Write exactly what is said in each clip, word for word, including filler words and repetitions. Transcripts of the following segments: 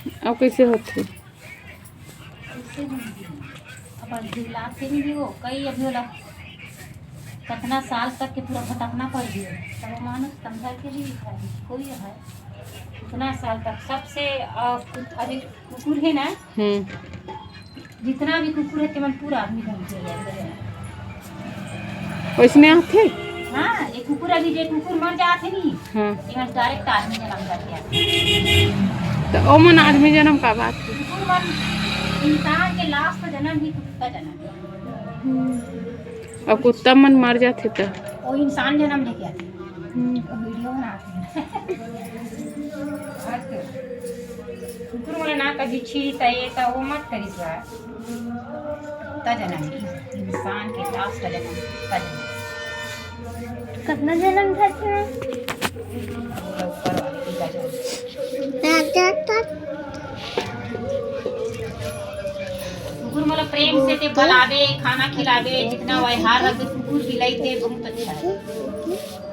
अब कैसे होथे? कैसे होथे? अब झुलाथे नहीं वो, कई अभी वाला कितना साल तक के पूरा भटकना पड़ गया। तब वो मानुस समझा के भी है, कोई है। इतना साल तक सबसे, अ, अभी कुकुर है ना, हम्म। जितना भी कुकुर है, तेमन पूरा आदमी बन के है। वैसने आथे? हाँ, ये कुकुर अभी जे कुकुर मर जाथे नी, हाँ। तेमन direct आदमी जनम करके आथे। तो ओमन आदमी जनम का बात है? कुकुर मन इंसान के last जनम ही कुत्ता जनम है। और कुत्ता मन मर जाथे तो? वो इंसान जनम लेके आथे। हम्म। वो video बनाथे। कुकुर मोला ना कभी छी त ये त वो मत करिस बा। त जनम, इंसान के last जनम, त जनम। कितना जनम था इसमें? पूरा ऊपर वाले की का जनम। कुकुर मोला प्रेम से ते बलावे, खाना खिलावे, जितना व्यवहार रखे कुकुर बिलाई ते बहुत अच्छा है।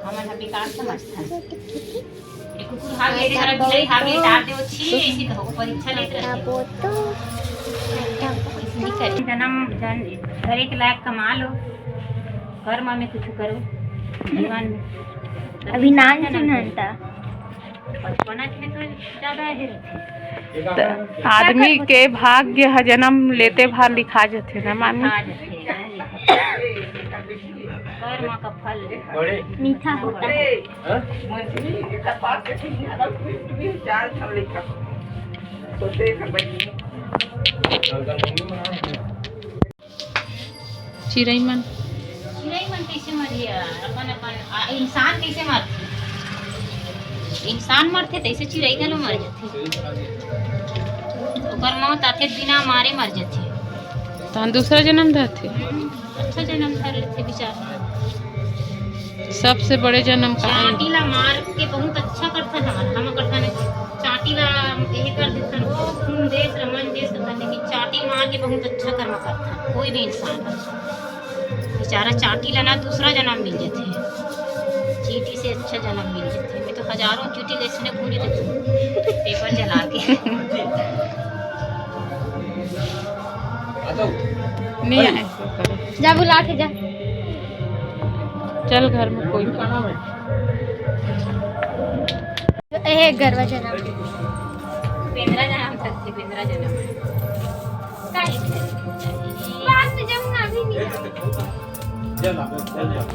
हमन ह बेकार समझथन। ए कुकुर हागे, रे हरा बिलाई हागे, डार दे, ओ छी, ऐसी कहो, परीक्षा लेत रहथे। ऐसे नहीं करे। जनम, जन, करे के लायक कमा लो, कर्म में कुछ करो, जीवन में। अभी नान सुनन ता। बचपना में तो ज्यादा है रहथे। त आदमी के भाग्य ह जनम लेते भार लिखा जथे ना, मामी? लिखा जथे। कर्म का फल मीठा होता है। चिरई मन। चिरई मन कैसे मरही यार? अपन, अपन, आ, इंसान कैसे मरथे? इंसान मरथे, तैसे चिरई घलो मर जथे। ओकर मौत आथे, बिना मारे मर जथे। तहन दूसरा जन्म धरथे। हम्म, अच्छा जन्म धर लेथे बेचारा। सबसे बड़े जन्म का है। चांटी ला मार के बहुत अच्छा करथन हमन, हम करथन चांटी ला यही कर देथन, वो खून देस, रमन देस करथन, लेकिन चांटी मार के बहुत अच्छा कर्म करथन कोई भी इंसान। बेचारा चांटी ला ना दूसरा जन्म मिल जथे, चींटी से अच्छा जन्म मिल जथे। मैं तो हजारों चींटी जैसने घूम जथे पेपर जला के। नहीं आए। जा बुला के जा। चल घर में कोई नहीं। ए गरवा जन्म। बेंदरा जन्म धरथे, बेंदरा जन्म। काहे? बाद में जाऊंगा, अभी नहीं। चल, चल, चल।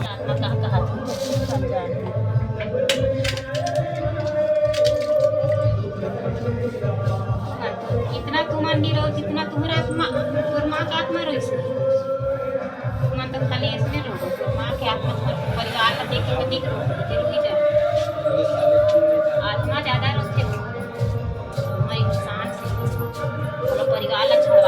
आत्मा कहाँ, कहाँ? इतना तुमन नहीं रहो, जितना तुम्हारा आत्मा, तोर माँ का आत्मा रोइस। तुमन तो खाली इसमें रहो, तोर माँ के आत्मा, तुम्हारे परिवार का देख के देख रहो, जरूरी जाओ। आत्मा ज्यादा रोते हो, हमारे इंसान से, पूरा परिवार ला छोड़